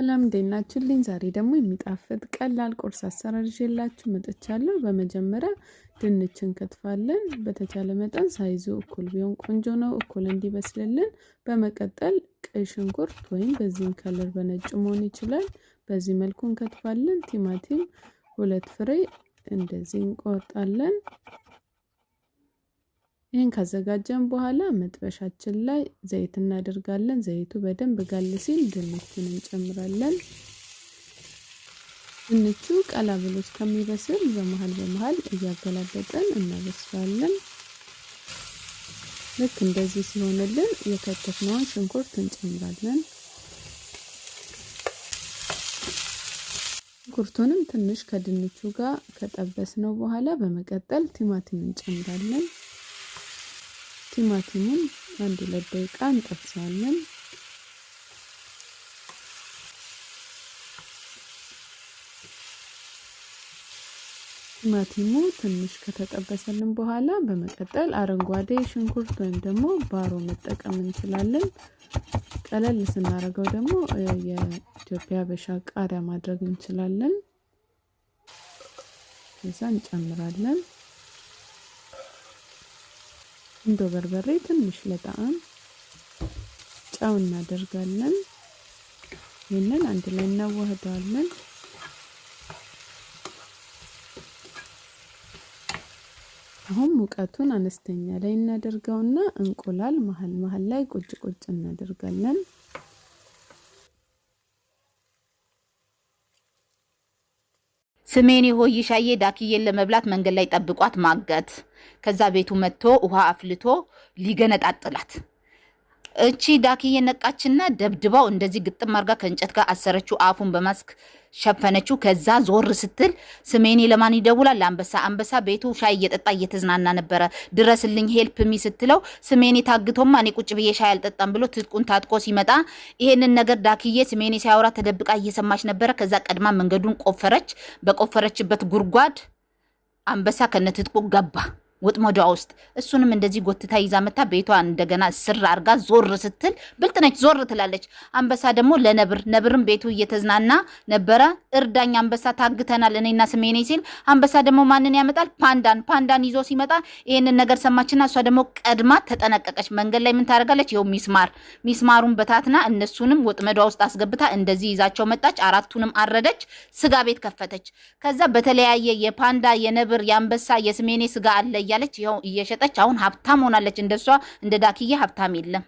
ሰላም እንዴት ናችሁልኝ? ዛሬ ደግሞ የሚጣፍጥ ቀላል ቁርስ አሰራር ይዤላችሁ መጥቻለሁ። በመጀመሪያ ድንች እንከትፋለን። በተቻለ መጠን ሳይዙ እኩል ቢሆን ቆንጆ ነው፣ እኩል እንዲበስልልን። በመቀጠል ቀይ ሽንኩርት ወይም በዚህም color በነጩ መሆን ይችላል። በዚህ መልኩ እንከትፋለን። ቲማቲም 2 ፍሬ እንደዚህ እንቆርጣለን። ይህን ካዘጋጀን በኋላ መጥበሻችን ላይ ዘይት እናደርጋለን። ዘይቱ በደንብ ጋል ሲል ድንቹን እንጨምራለን። ድንቹ ቀላ ብሎ እስከሚበስል በመሃል በመሃል እያገላበጥን እናበስላለን። ልክ እንደዚህ ሲሆንልን የከተፍነውን ሽንኩርት እንጨምራለን። ሽንኩርቱንም ትንሽ ከድንቹ ጋር ከጠበስነው በኋላ በመቀጠል ቲማቲም እንጨምራለን። ቲማቲሙን 1-2 ደቂቃ እንጠብሰዋለን። ቲማቲሙ ትንሽ ከተጠበሰልን በኋላ በመቀጠል አረንጓዴ ሽንኩርት ወይም ደግሞ ባሮ መጠቀም እንችላለን። ቀለል ስናደርገው ደግሞ የኢትዮጵያ ሀበሻ ቃሪያ ማድረግ እንችላለን። ከዛ እንጨምራለን። እንዶ በርበሬ ትንሽ ለጣዕም፣ ጨው እናደርጋለን። ይህንን አንድ ላይ እናዋህደዋለን። አሁን ሙቀቱን አነስተኛ ላይ እናደርገውና እንቁላል መሀል መሀል ላይ ቁጭ ቁጭ እናደርጋለን። ስሜኔ ሆይሻዬ ዳክዬን ለመብላት መንገድ ላይ ጠብቋት ማገት። ከዛ ቤቱ መጥቶ ውሃ አፍልቶ ሊገነጣጥላት እቺ ዳክዬ ነቃችና ደብድባው እንደዚህ ግጥም አርጋ ከእንጨት ጋር አሰረችው። አፉን በማስክ ሸፈነችው። ከዛ ዞር ስትል ስሜኔ ለማን ይደውላል? ለአንበሳ። አንበሳ ቤቱ ሻይ እየጠጣ እየተዝናና ነበረ። ድረስልኝ help me ስትለው ስሜኔ ታግቶማ እኔ ቁጭ ብዬ ሻይ አልጠጣም ብሎ ትጥቁን ታጥቆ ሲመጣ ይሄንን ነገር ዳክዬ ስሜኔ ሲያወራ ተደብቃ እየሰማች ነበረ። ከዛ ቀድማ መንገዱን ቆፈረች። በቆፈረችበት ጉድጓድ አንበሳ ከነትጥቁ ገባ ወጥመዷ ውስጥ። እሱንም እንደዚህ ጎትታ ይዛ መታ ቤቷ እንደገና ስር አርጋ ዞር ስትል ብልጥ ነች፣ ዞር ትላለች። አንበሳ ደግሞ ለነብር፣ ነብርም ቤቱ እየተዝናና ነበረ። እርዳኝ አንበሳ ታግተናል እኔና ስሜኔ ሲል አንበሳ ደግሞ ማንን ያመጣል? ፓንዳን። ፓንዳን ይዞ ሲመጣ ይሄንን ነገር ሰማችና እሷ ደግሞ ቀድማ ተጠነቀቀች። መንገድ ላይ ምን ታደርጋለች? ይኸው ሚስማር፣ ሚስማሩን በታትና እነሱንም ወጥመዷ ውስጥ አስገብታ እንደዚህ ይዛቸው መጣች። አራቱንም አረደች፣ ስጋ ቤት ከፈተች። ከዛ በተለያየ የፓንዳ፣ የነብር፣ የአንበሳ፣ የስሜኔ ስጋ አለ እያለች ይኸው እየሸጠች አሁን ሀብታም ሆናለች። እንደሷ እንደ ዳክዬ ሀብታም የለም።